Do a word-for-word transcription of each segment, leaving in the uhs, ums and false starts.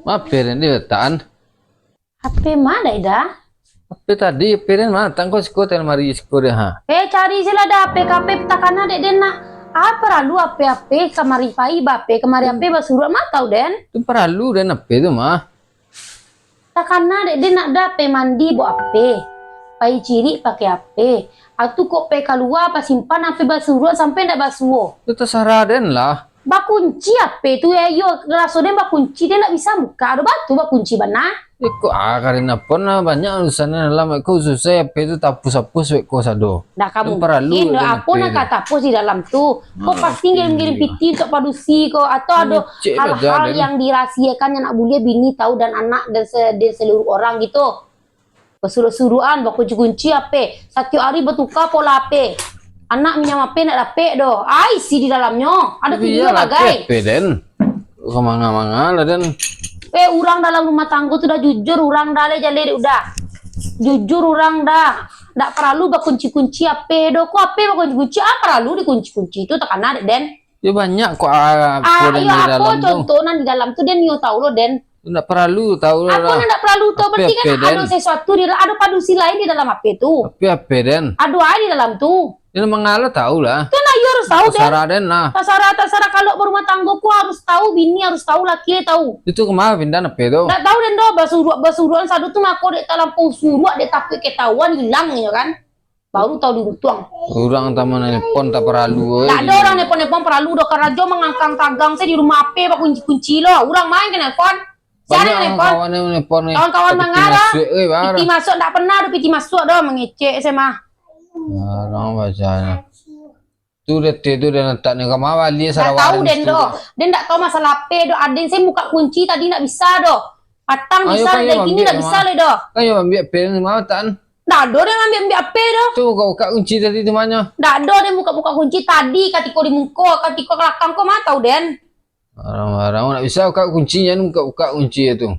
Mape den di letak an? Ape ma, Dai, Da? Ape tadi, ape den ma? Tangko siko, ten mari siko deh, ha. Eh, cari sila, Da, ape ka ape takana dek den nak. Ah, paralu ape-ape, kamari pai ba ape, kamari ape basuruak ma tau den. Tu paralu den ape tu, Ma? Takana dek den nak, Da, pai mandi buek ape, pai cirik pakai ape. Atu kok pai kalua, pasimpan ape basuruak sampai ndak basuo. Tu tasarah den lah. Bakunci ape tu, yo, iyo, raso den bakunci, den ndak bisa buka, ado batu bakunci bana. Iko, ah, karina pon lah, banyak urusan dalam, iko susah ape tu, tapus-apus wek ko sado. Dah kamu paralu mungkin, apo nak ka tapus di dalam tu. Ko pasti ngirim-ngirim pitih untuak padusi ko, atau ado hal-hal yang dirahasiakan yang ndak buliah bini tahu dan anak dan se-, dan seluruh orang gitu. Basuruak-suruakan, bakunci-kunci ape. Satiok ari batuka pola ape. Anak minyak ape nak dapek doh. Ai, isi di dalamnyo. Ado tu juo bagai. Ape den? Ka manga-manga lah den. Eh, urang dalam rumah tanggo tu dah jujur, urang dah le jaleh dek udah. Jujur urang dah. Ndak paralu bakunci-kunci ape doh. Ko ape bakunci-kunci? Ah, paralu dikunci-kunci tu takana dek den. Yo banyak ko, ah, apo den di dalam tu. Contoh nan di dalam tu den nio tahu lo den. Ndak paralu tahu lah. Apo nan ndak paralu tahu? Berarti kan ado sesuatu di, ado padusi lain di dalam ape tu. Ape-ape den? Ado ai di dalam tu. Den manga lo tahu lah. Tu nah, iyo harus tahu den. Tasarah den lah. Tasarah, tasarah. Kalau barumah tanggo ko harus tahu, bini harus tahu, laki tahu. Itu kama pindah ape tu? Ndak tahu den doh, basuruak-basuruakan sado tu mako dek talampau suruak, dek takuik ketahuan ilang nyo kan. Baru tahu diuntuang. Urang tamu nelpon tak paralu, oi. Tak ado urang nelpon-nelpon paralu doh, karajo mangangkang tagang se di rumah ape bakunci-kunci lo. Urang main ka nelpon. Sia nan nelpon? Kawan-kawan yang nelpon ni. Kawan-kawan manga lo. Piti masuak, oi, barang. Piti masuak ndak pernah ado piti masuak doh, mangecek se mah. Barang bacanya. Tu dete tu den letak ni, kama bali sarawa den tu. Ndak tahu den doh. Den ndak tahu masalah ape doh. Aden se buka kunci tadi ndak bisa doh. Patang bisa, dari kini ndak bisa lai doh. Kan yo ambiak pen ma tan? Ndak ado den ambiak-ambiak ape doh. Tu buka-buka kunci tadi tu manyo? Ndak ado den buka-buka kunci tadi, katiko di muko, katiko ka lakang ko ma tahu den. Barang-barang ndak bisa buka kunci, jan buka-buka kunci tu.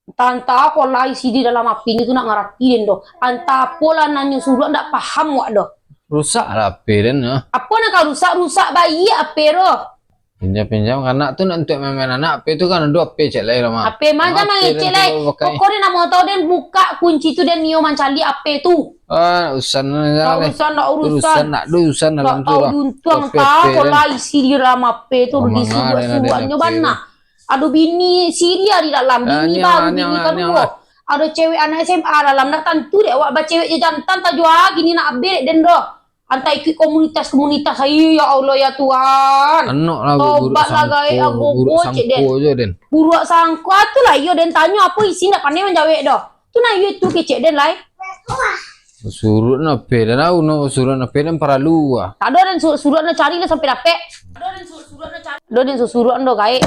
Antah-antah apo lah isi di dalam ape nyo tu, ndak ngarati den doh. Antah apo lah nan nyo suruak ndak paham wak doh. Rusak lah ape den, yo. Apo nan ka rusak, rusak baiak ape doh. Pinjam-pinjam ka anak tu, nak untuak main-main anak, ape tu kan ado ape cek lai lah, mah. Ape mah jan mangecek lai. Pokok den ndak mau tahu, den buka kunci tu, den nio mancaliak ape tu. Ah, urusan lah. Ndak urusan, ndak urusan. Urusan ndak ado urusan dalam tu lah. Ndak tahu diuntuang ka apo lah isi di dalam ape tu, disuruak-suruaknyo bana. Ado bini siri di dalam, bini baru, bini kaduo. Ado cewek anak S M A dalam, ndak tantu dek awak bacewek jo jantan tajua kini nak abih dek den doh. Antah ikut komunitas-komunitas, ai, ya Allah, ya Tuhan. Tobat lah gaek agogo cek den. Buruak sangko tu lah, iyo den tanyo apo isi ndak pandai manjawek doh. Tu nah iyo tu kecek den lai. Suruak nape den, au no suruak nape den paralu ah. Tak ado den su-, suruak den cari lah sampai dapek. Tak ado den su-, suruak den cari. Ado den su-, suruak den doh gaek.